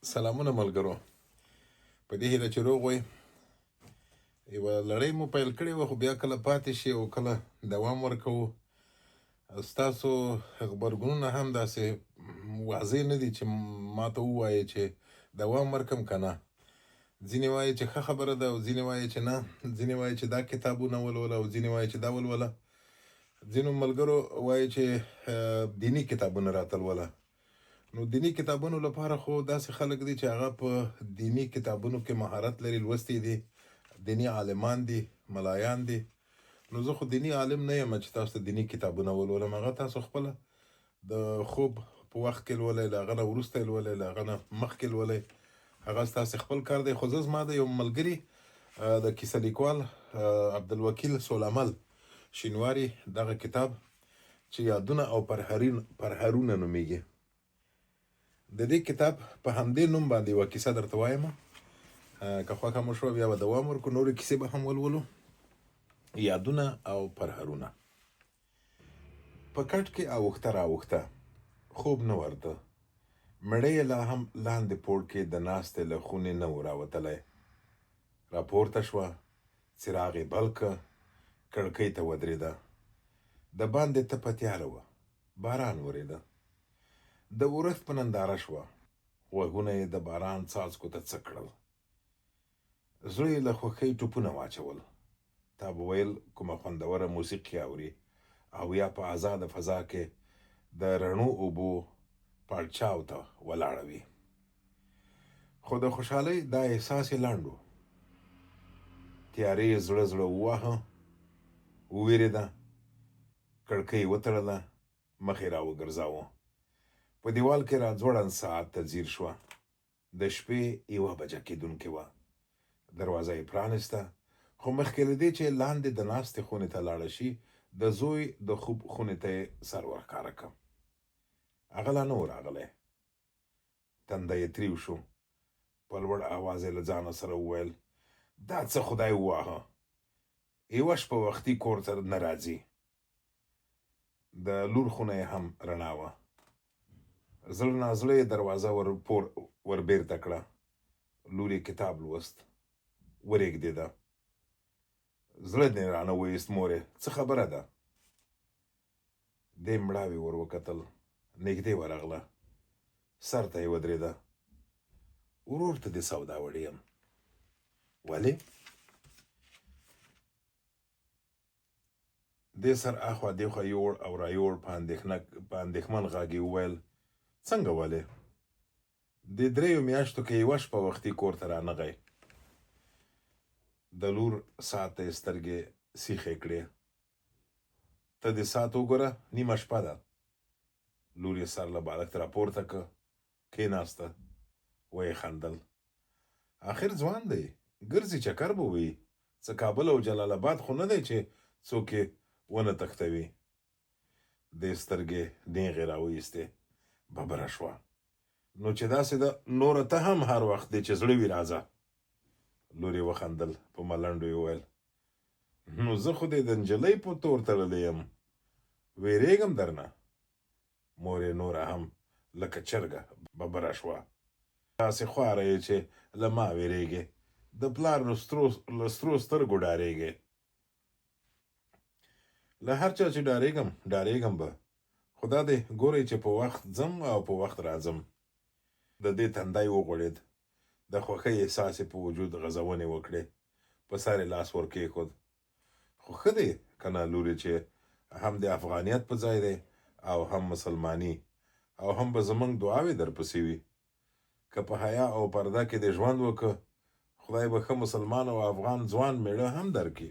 سلامونه ملګرو، په دې هیله چې روغ وئ. یوه لړۍ مو پیل کړې وه، خو بیا کله پاتې شي او کله دوام ورکوو. ستاسو غبرګونونه هم داسې واضح نه دي چې ما ته ووایې چې دوام ورکم که نه. ځینې وایي چې ښه خبره ده او ځینې وایي چې نه، ځینې وایي چې دا کتابونه ولوله او ځینې وایي چې دا ولوله. ځینو ملګرو وایي چې دیني کتابونه راته لوله. نو دیني کتابونو لپاره خو داسې خلک دي چې هغه په دیني کتابونو کې مهارت لري، لوستي دي، دیني عالمان دي، ملایان دي. نو زه خو دیني عالم نه یم چې تاسو ته دیني کتابونه ولولم. هغه تاسو خپله د خوب په وخت کې لولئ، له هغه نه وروسته یې لولئ، له هغه نه مخکې لولئ، هغه ستاسې خپل کار دی. خو زه زما د یو ملګري د کیسه لیکوال عبدالوکیل سولامل شینواري دغه کتاب چې یادونه او پرهرونه نومیږي، د دې کتاب په همدې نوم باندې یوه کیسه درته وایم. که خوښه مو شوه بیا به دوام ورکړو، نورې کیسې به هم ولولو. یادونه او پرهرونه. په کټ کې اوښته راوښته، خوب نه ورته. مړی یې لا هم لاندې پوړ کې د ناستې له خونې نه و راوتلی. راپورته شوه، څراغ یې بل کړ، کړکۍ ته ودرېده. د باندې تپه تیاره وه، باران ورېده. د اورښت په ننداره شوه، غوږونه یې د باران څاڅکو ته څک کړل. زړه یې له خوښۍ ټوپونه واچول. تا به ویل کومه خوندوره موسیقي اوري او یا په ازاده فضا کې د رڼو اوبو پړچاو ته ولاړه وي. خو د خوشحالۍ دا احساس یې لنډ و. تیارې یې زړه زړه وواهه، ووېرېده، کړکۍ یې وتړله، مخ یې راوګرځاوه. په دیوال کې راځوړند ساعت ته ځیر شوه. د شپې یوه بجه کېدونکې وه. دروازه یې پرانیسته، خو مخکې له دې چې لاندې د ناستې خونې ته لاړه شي، د زوی د خوب خونې ته یې سر ورښکاره کړ. هغه لا نه و راغلی. تندی یې تریو شو. په لوړ اواز یې له ځانه سره وویل، دا څه خدای وواهه، یوه شپه وختي کور ته نه راځي. د لور خونه یې هم رڼا وه. زړه نازړه یې دروازه ور پور ور بیرته کړه. لور یې کتاب لوست. ورېږدېده. زړه دې رانه وایست مورې، څه خبره ده؟ دې مړاوې ور وکتل. نږدې ورغله. سر ته یې ودرېده. ورور ته دې سودا وړې یم. ولې؟ دې سر اخوا دېخوا یوړ او رایوړ، په اندېښنه په اندېښمن غږ یې وویل، څنګه ولې؟ دې درېیو میاشتو کې یوه شپه وختي کور ته رانغی. د لور ساعت ته یې سترګې سیخې کړې. ته دې ساعت وګوره، نیمه شپه ده. لور یې سر له بالښت راپورته کړ، کېناسته، ویې خندل. اخر ځوان دی، ګرځي چکر به وي، څه کابل او جلال اباد خو نه دی چې څوک یې ونه تښتوي. دې سترګې نېغې راوایستې، ببره شوه. نو چې داسې ده، نوره ته هم هر وخت دې چې زړه وي راځه. لور یې وخندل، په ملنډو یې وویل، نو زه خو دې د نجلۍ په تور تړلې یم، وېرېږم درنه. مور یې نوره هم لکه چرګه ببره شوه. داسې خواره یې چې له ما وېرېږې، د پلار له سترو سترګو ډارېږې. له هر چا چې ډارېږم، ډارېږم به، خو دا دی ګورئ چې په وخت ځم او په وخت راځم. د دې تندی وغوړېد، د خوښۍ احساس یې په وجود غځونې وکړې، په سر یې لاس ور کېښود. خو ښه دی کنه لورې چې هم دې افغانیت په ځای دی او هم مسلماني او هم به زمونږ دعاوې درپسې وي. که په حیا او پرده کې دې ژوند وکړ، خدای به ښه مسلمان او افغان ځوان مېړه هم درکړي.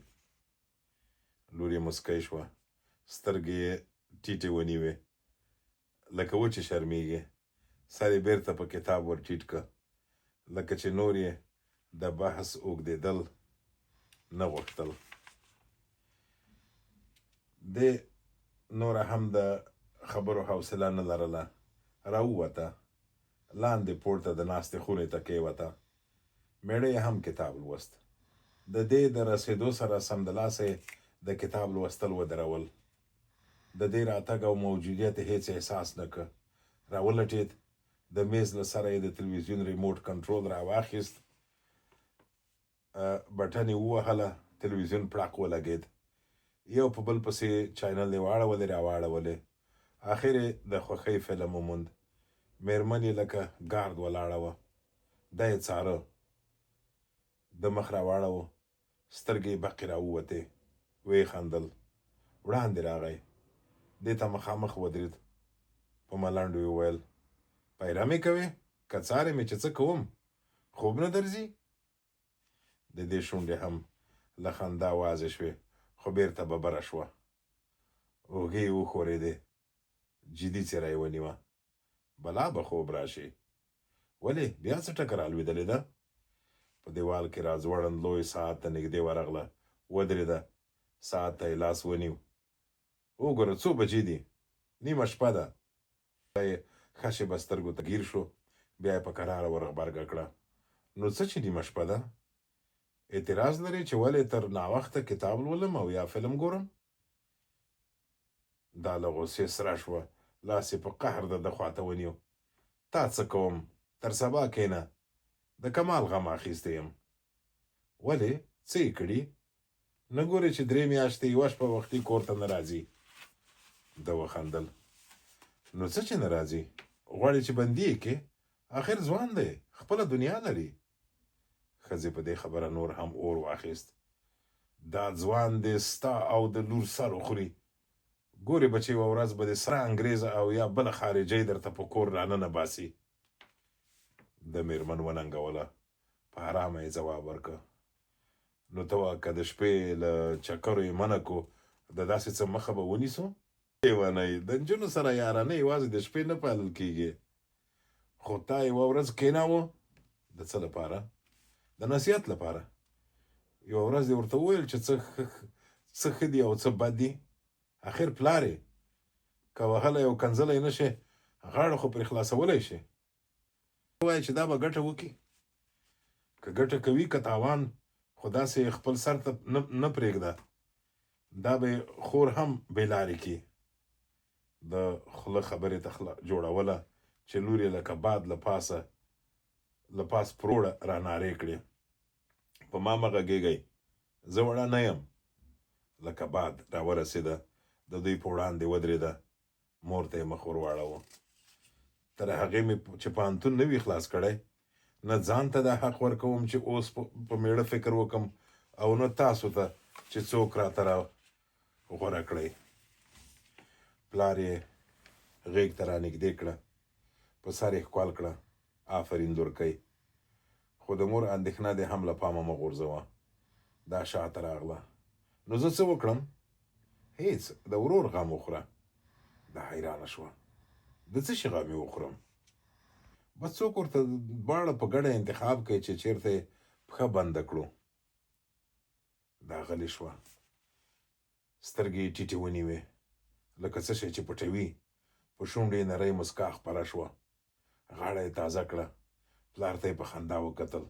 لور یې موسکۍ شوه، سترګې یې ټیټې ونیوې، لکه وچې شرمېږي. سر یې بېرته په کتاب ور ټیټ کړ، لکه چې نور یې د بحث اوږدېدل نه غوښتل. دې نوره هم د خبرو حوصله نه لرله، راووته، لاندې پوړ ته د ناستې خونې ته کېوته. مېړه یې هم کتاب لوست. د دې د رسېدو سره سمدلاسه یې د کتاب لوستل ودرول. د دې راتګ او موجودیت یې هېڅ احساس نه کړ. راولټېد، د مېز له سره یې د تلویزیون ریموټ کنټرول راواخیست، بټن یې ووهله، تلویزیون پړق ولګېد. یو په بل پسې چاینل یې واړولې راواړولې. اخر یې د خوښۍ فلم وموند. مېرمن یې لکه ګارد ولاړه وه. دی یې څاره. ده مخ راواړاوه، سترګې یې بقې راووتې. ویې خندل. وړاندې راغی. دې ته مخامخ ودرېد. په ملنډو یې وویل، پیره مې کوې؟ که څارې مې چې څه کوم؟ خوب نه درځي؟ د دې شونډې هم له خندا وازې شوې، خو بېرته ببره شوه. اوږې یې وښورېدې. جدي څېره یې ونیوه. بلا به خوب راشي. ولې بیا څه ټکه رالوېدلې ده؟ په دېوال کې راځوړند لوی ساعت ته نږدې ورغله، ودرېده، ساعت ته یې لاس ونیو. وګوره څو بجې دي؟ نیمه شپه ده. یې ښه شېبه سترګو ته ګیر شو، بیا یې په کراره ورغبرګه کړه، نو څه چې نیمه شپه ده؟ اعتراض لرې چې ولې تر ناوخته کتاب لولم او یا فلم ګورم؟ دا له غوسې سره شوه، لاس یې په قهر د ده خواته ونیو. تا څه کوم، تر سبا کېنه، د کمال غم اخیستی یم. ولې، څه یې کړي؟ نه ګورې چې درې میاشتې یوه شپه وختي کور ته نه راځي؟ ده وخندل. نو څه چې نه راځي؟ غواړې چې بندي یې کړې؟ اخر ځوان دی، خپله دنیا لري. ښځې په دې خبره نور هم اور واخیست. دا ځوان دې ستا او د لور سر وخوري. ګورې به چې یوه ورځ به دې سره انګرېزه او یا بله خارجۍ درته په کور راننه باسي. ده مېرمن وننګوله، په ارامه یې ځواب ورکړ. نو ته وا که د شپې له چکرو یې منع کړو، د داسې څه مخه به ونیسو؟ لېونۍ! د نجونو سره یارانه یوازې د شپې نه پالل کېږي. خو تا یوه ورځ کېناوه. د څه لپاره؟ د نصیحت لپاره. یوه ورځ دې ورته وویل چې څه څه ښه دي او څه بد دي؟ اخر پلار یې. که وهلی او کنځلی نه شې، غاړه خو پرې خلاصولی شې. وایې چې دا به ګټه وکړي؟ که ګټه کوي که تاوان، خو داسې یې خپل سر ته نه پرېږده. دا به یې خور هم بې لارې کړي. ده خوله خبرې ته جوړوله چې لور یې لکه باد له پاسه له پاس پروړه را نارې کړې، په ما مه غږېږئ، زه وړه نه یم. لکه باد راورسېده، د دوی په وړاندې ودرېده، مور ته یې مخ ورواړاوه. تر هغې مې چې پوهنتون نه وي خلاص کړی، نه ځان ته دا حق ورکوم چې اوس په مېړه فکر وکړم او نه تاسو ته چې څوک راته را غوره کړئ. پلار یې غېږ ته رانږدې کړه، په سر یې ښکل کړه، آفرین لورکۍ! خو د مور اندېښنه دې هم له پامه مه غورځوه. دا شاته راغله. نو زه څه وکړم؟ هېڅ، د ورور غم وخوره. دا حیرانه شوه. د څه شي غم یې وخورم؟ بس څوک ورته دواړه په ګډه انتخاب کړئ چې چېرته یې پښه بنده کړو. دا غلې شوه. سترګې یې ټیټې ونیوې، لکه څه شی چې پټوي. په شونډو یې نرۍ مسکا خپره شوه. غاړه یې تازه کړه، پلار ته یې په خندا وکتل.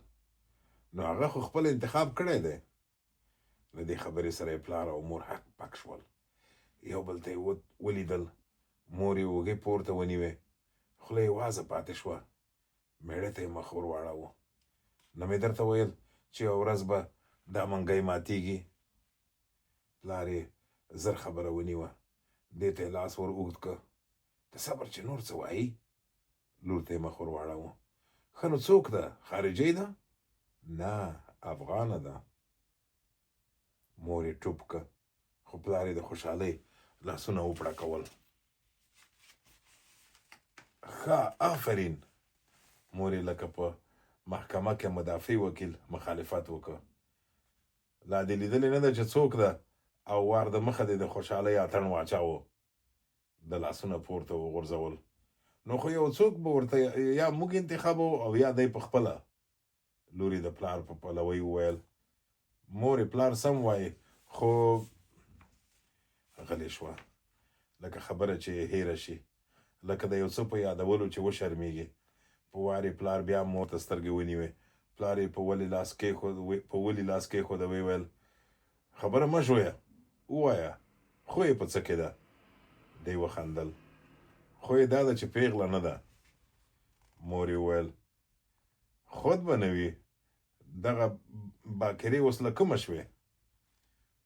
نو هغه خو خپل انتخاب کړی دی. له دې خبرې سره یې پلار او مور هک پک شول. یو بل ته یې ولیدل. مور یې اوږې پورته ونیوې، خوله یې وازه پاتې شوه. مېړه ته یې مخ ور واړاوه. نه مې درته ویل چې یوه ورځ به دا منګی ماتېږي؟ پلار یې زر خبره ونیوه، دې ته یې لاس ور اوږد کړ. ته صبر چې نور څه وایي؟ لور ته یې مخ ور واړاوه. ښه نو څوک ده؟ خارجۍ ده؟ نه، افغانه ده. مور یې ټوپ که، خو پلار یې د خوشحالۍ لاسونه وپړکول. ښه آفرین! مور یې لکه په محکمه کې مدافع وکیل مخالفت وکړ. لا دې لیدلې نه ده چې څوک ده او وار د مخه دې د خوشحالۍ اتڼ واچاوه. ده لاسونه پورته وغورځول. نو خو یو څوک به ورته یا موږ انتخابوو او یا دی په خپله. لور یې د پلار په پلوۍ وویل، مورې پلار سم وایي خو. غلې شوه، لکه خبره چې یې هېره شي، لکه د یو څه په یادولو چې وشرمېږي. په وار یې پلار بیا مور ته سترګې ونیوې. پلار یې په ولي لاس کېښود، په ولي لاس کېښود، ویې ویل، خبره مه ژویه، ووایه، خو یې په څه کې ده؟ دی وخندل، خو یې دا ده چې پېغله نه ده. مور یې وویل، خود به نه وي، دغه باکرې اوس له کومه شوې؟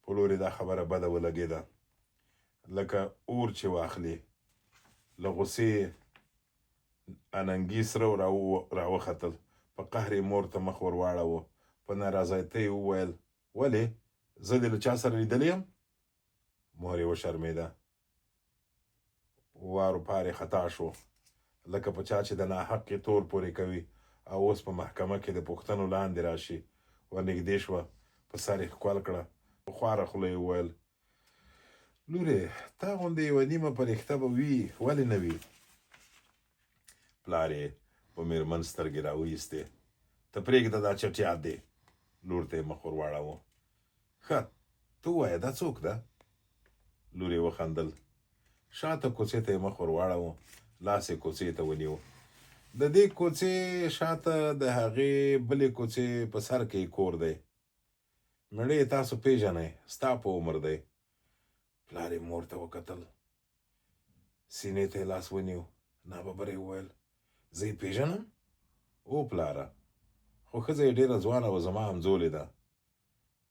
په لور یې دا خبره بده ولګېده، لکه اور چې واخلي. له غوسې یې اننګي سره راوختل. په قهر یې مور ته مخ ور واړاوه. په ناراضایتۍ یې وویل، ولې؟ زه دې له چا سره لیدلې یم؟ مور یې وشرمېده. وار و پار یې خطا شو. لکه په چا چې د ناحقې تور پورې کوي او اوس په محکمه کې د پوښتنو لاندې راشي. ورنږدې شوه، په سر یې ښکل کړه. په خواره خوله یې وویل، لورې، تا غوندې یوه نیمه پرښته به وي، ولې نه وي؟ پلار یې په مېرمن سترګې راوایستې. ته پرېږده دا چټیات دې. لور ته یې مخ ور واړاوه. ښه، ته ووایه دا څوک ده؟ لور یې وخندل. شاته کوڅې ته یې مخ ور واړاوه، لاس یې کوڅې ته ونیو. د دې کوڅې شاته د هغې بلې کوڅې په سر کې یې کور دی. مېړه یې تاسو پېژنئ، ستا په عمر دی. پلار یې مور ته وکتل، سینې ته یې لاس ونیو، ناببره یې وویل، زه یې پېژنم؟ او پلاره، خو ښځه یې ډېره ځوانه او زما همزولې ده.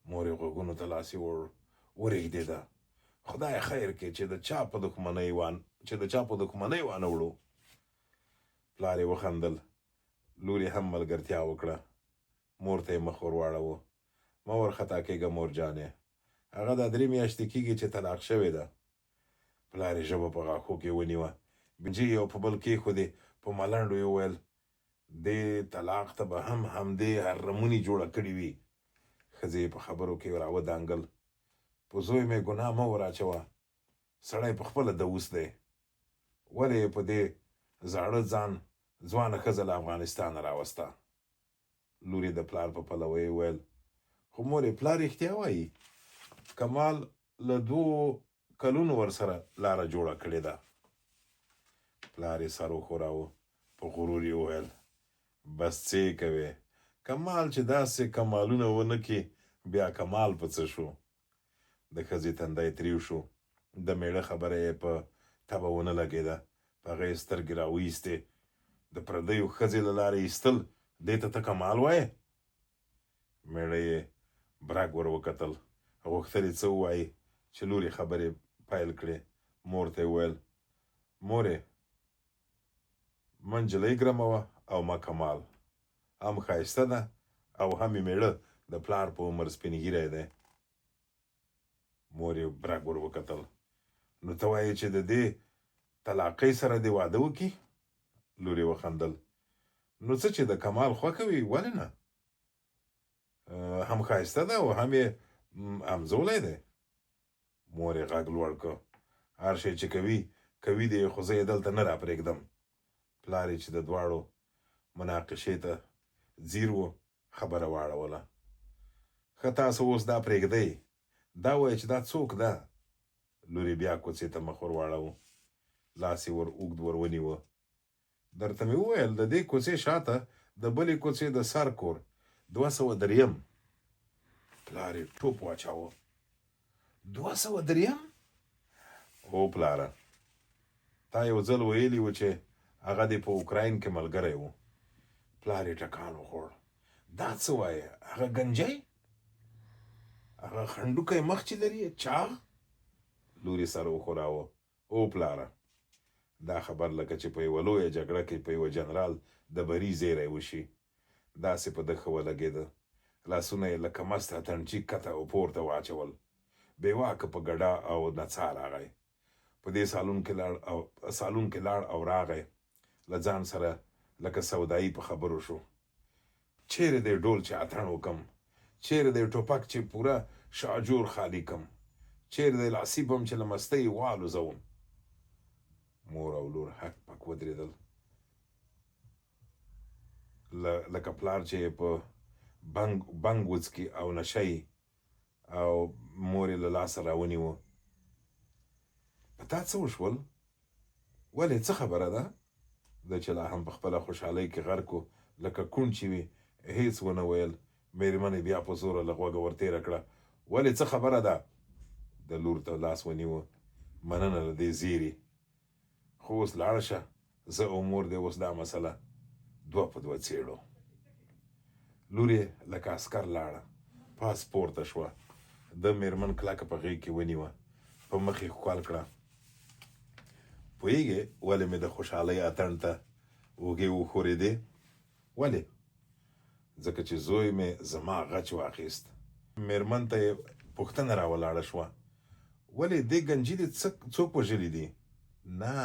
مور یې غوږونو ته لاس یووړ، ورېږدېده. خدای خیر کې چې د چا په دښمنۍ وان چې د چا په دښمنۍ وانه وړو. پلار یې وخندل، لور یې هم ملګرتیا وکړه. مور ته یې مخ ور واړاوه. مه ورخطا کېږه مور جانې، هغه دا درې میاشتې کېږي چې طلاق شوې ده. پلار یې ژبه په غاښو کې ونیوه، بنجۍ یې یو په بل کېښودې، په ملنډو یې وویل، دې طلاق ته به هم همدې هرموني جوړه کړې وي. ښځې یې په خبرو کې راودانګل، په زوی مې ګناه مه وراچوه، سړی په خپله دوس دی، ولې یې په دې زاړه ځان ځوانه ښځه له افغانستانه راوسته؟ لور یې د پلار په پلوۍ وویل، خو مورې پلار رښتیا وایي، کمال له دوو کلونو ورسره لاره جوړه کړې ده. پلار یې سر وښوراوه، په غرور یې وویل، بس څه یې کوې، کمال چې داسې کمالونه ونه کړي بیا کمال په څه شو؟ د ښځې تندی تریو شو، د مېړه خبره یې په طبع ونه لګېده، په هغه یې سترګې راوایستې، د پردیو ښځې له لارې ایستل دې ته ته کمال وایې؟ مېړه یې برګ ور وکتل، غوښتل یې څه ووایي چې لور یې خبرې پیل کړې، مور ته یې وویل، مورې مه نجلۍ ګرموه او مه کمال، هم ښایسته ده او هم یې مېړه د پلار په عمر سپین ږیری دی. مور یې برګ ور وکتل، نو ته وایې چې د دې طلاقۍ سره دې واده وکړي؟ لور یې وخندل، نو څه چې د کمال خوښه وي ولې نه؟ هم ښایسته ده او هم یې همزولی دی. مور یې غږ لوړ کړ، هر شی چې کوي کوي دې خو زه یې دلته نه راپرېږدم. پلار یې چې د دواړو مناقشې ته ځیر و خبره واړوله، ښه تاسو اوس دا پرېږدئ، دا وایه چې دا څوک ده؟ لور یې بیا کوڅې ته مخ ور واړاوه، لاس یې ور اوږد ور ونیوه، درته مې وویل د دې کوڅې شاته د بلې کوڅې د سر کور، 203. پلار یې ټوپ واچاوه، 203؟ هو پلاره، تا یو ځل ویلي و چې هغه دې په اوکراین کې ملګری و. پلار یې ټکان وخوړ، دا څه وایې، هغه ګنجی؟ هغه خنډوکی مخ چې لري، چاغ؟ لور یې سر وښوراوه، او پلاره! دا خبر لکه چې په یوه لویه جګړه کې په یوه جنرال د بري زیری وشي، داسې په ده ښه ولګېده. لاسونه یې لکه مست اتڼچي کښته او پورته واچول. بې واکه په ګډا او نڅا راغی. په دې سالون کې لاړ او سالون کې لاړ او راغی. له ځان سره لکه سودايي په خبرو شو. چېرې دی ډول چې اتڼ وکم؟ چېرې دی ټوپک چې پوره شاجور خالي کم؟ چېرې دی لاسي بم چې له مستۍ یې والوزوم؟ مور او لور هک پک ودرېدل. لکه پلار چې یې په بنګ بنګ وڅکي او نشه یي او مور یې له لاسه راونیوه. په تا څه وشول؟ ولې څه خبره ده؟ ده چې لا هم په خپله خوشحالۍ کې غرق و، لکه کوڼ چې وي، هېڅ ونه ویل. مېرمن یې بیا په زوره له غوږه ورتېره کړه، ولې څه خبره ده؟ ده لور ته لاس ونیوه، مننه له دې زېري، خو اوس لاړه شه، زه او مور دې اوس دا مسله. دوه په دوه څېړو. لور یې لکه عسکر لاړه، پاس پورته شوه. ده مېرمن کلکه په غېږ کې ونیوه، په مخ یې ښکل کړه. پوهېږې ولې مې د خوشحالۍ اتڼ ته اوږې وښورېدې؟ ولې؟ ځکه چې زوی مې زما غچ واخیست. مېرمن ته یې پوښتنه راولاړه شوه، ولې دې ګنجي دې څه څوک وژلي دي؟ نه،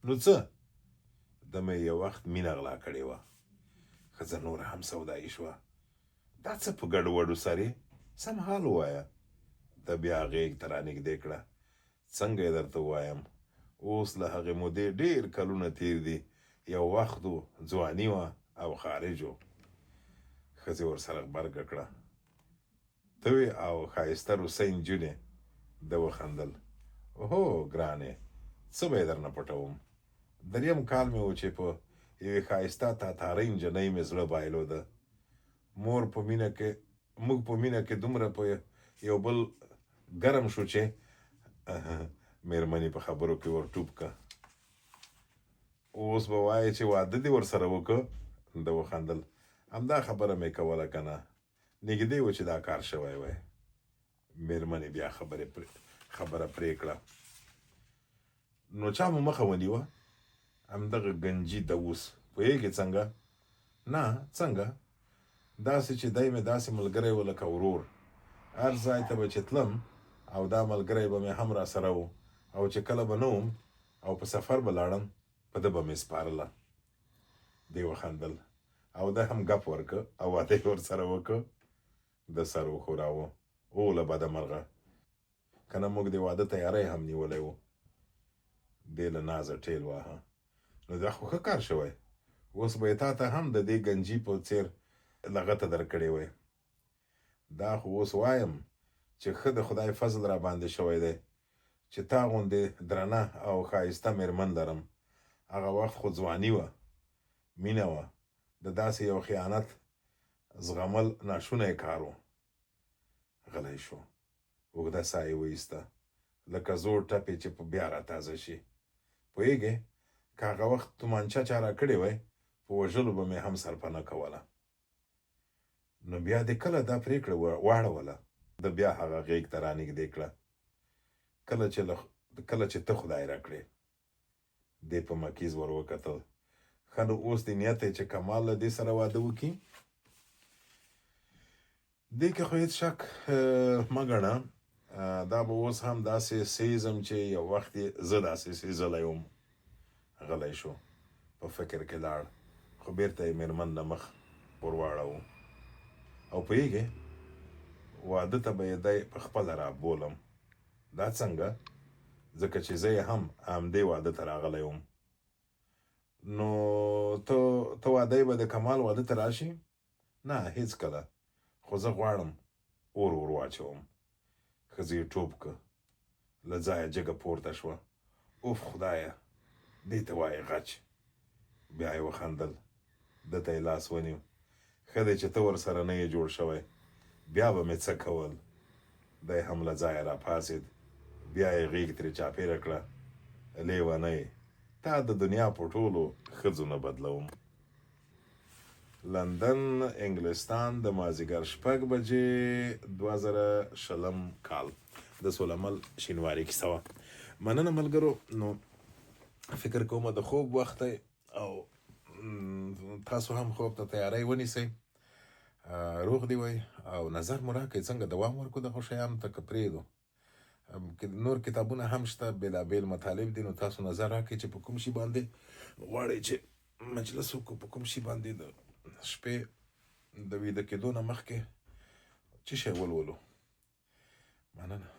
نو څه؟ ده مې یو وخت مینه غلا کړې وه. ښځه نوره هم سودايي شوه، دا څه په ګډو وډو سر یې؟ سم حال ووایه. ده بیا غېږ ته رانږدې کړه، څنګه یې درته ووایم؟ اوس له هغې مودې ډېر کلونه تېر دي، یو وخت و، ځواني وه او خارج و. ښځې ورسره غبرګه کړه، ته وې او ښایسته روسۍ نجونې. ده وخندل، هو ګرانې، څه به یې درنه پټوم؟ دریم کال مې و چې په یوې ښایسته تاتارۍ نجلۍ مې زړه بایلوده. مور په مینه کې موږ په مینه کې دومره په یو بل ګرم شو چې مېرمنې په خبرو کې ور ټوپ که. اوس به وایې چې واده دې ورسره وکړ؟ ده وخندل، همدا خبره مې کوله که نه، نږدې و چې دا کار شوی وای. مېرمنې بیا خبرې خبره پرې کړه. نو چا مو مخه ونیوه؟ همدغه ګنجي دوس. پوهېږې څنګه؟ نه، څنګه؟ داسې چې دی مې داسې ملګری و لکه ورور. هر ځای ته به چې تلم او دا ملګری به مې هم راسره و او چې کله به نه وم او په سفر به لاړم، په ده به مې سپارله. دې وخندل او ده هم ګپ ورکړ او واده یې ورسره وکړ. ده سر وښوراوه، او له بده مرغه کنه موږ د واده تیاری هم نیولی و. دې له نازه ټیل واهه، نو دا خو ښه کار شوی، اوس به یې تا ته هم د دې ګنجي په څېر لغته درکړې وای. دا خو اوس وایم چې ښه د خدای فضل راباندې شوی دی چې تا غوندې درنه او ښایسته مېرمن لرم. هغه وخت خو ځواني وه، مینه وه، د داسې یو خیانت زغمل ناشونی کار و. غلی شو، اوږده ساه یې وایسته، لکه زوړ ټپ یې چې په بیا را تازه شي. پوهېږې، که هغه وخت تومانچه چا راکړې وای، په وژلو به مې هم سرپه نه کوله. نو بیا دې کله دا پرېکړه واړوله؟ ده بیا هغه غېږ ته رانږدې کړه. کله چې له کله چې ته خدای راکړې. دې په مکیز ور وکتل. ښه نو اوس دې نیت دی چې کمال له دې سره واده وکړي؟ دې کې خو هېڅ شک مه ګڼه، دا به اوس هم داسې سیزم چې یو وخت یې زه داسې سیزلی وم. غلی شو، په فکر کې لاړ، خو بېرته یې مېرمن نه مخ ور واړاوه. او پوهېږې، واده ته به یې دی په خپله رابولم. دا څنګه؟ ځکه چې زه یې هم همدې واده ته راغلی وم. نو ته ته واده به د کمال واده ته راشي؟ نه، هېڅکله. خو زه غواړم اور ور واچوم. ښځې یې ټوپ که. له ځایه جګه پورته شوه. اوف خدایه، دې ته وایې غچ. بیا یې وخندل. ده ته یې لاس ونیو. ښه دی چې ته ورسره نه یې جوړ شوی. بیا به مې څه کول؟ دی هم له ځایه راپاڅېد. بیا یې غېږ ترې چاپېره کړه. لېونۍ، تا د دنیا په ټولو ښځو نه بدلوم. لندن، انګلستان، د مازیګر 6 بجې، 2020 کال. د سولمل شینواري کیسه وه. مننه ملګرو. نو فکر کوم د خوب وخت دی او تاسو هم خوب ته تیاری ونیسئ. روغ دی وای او نظر مو راکړئ څنګه دوام ورکړو دغو شیانو ته که پرېږدو. نور کتابونه هم شته، بېلابېل مطالب دي، نو تاسو نظر راکړئ چې په کوم شي باندې غواړئ چې مجلس وکړو، په کوم شي باندې د شپې د ویده کېدو نه مخکې څه شی ولولو. مننه.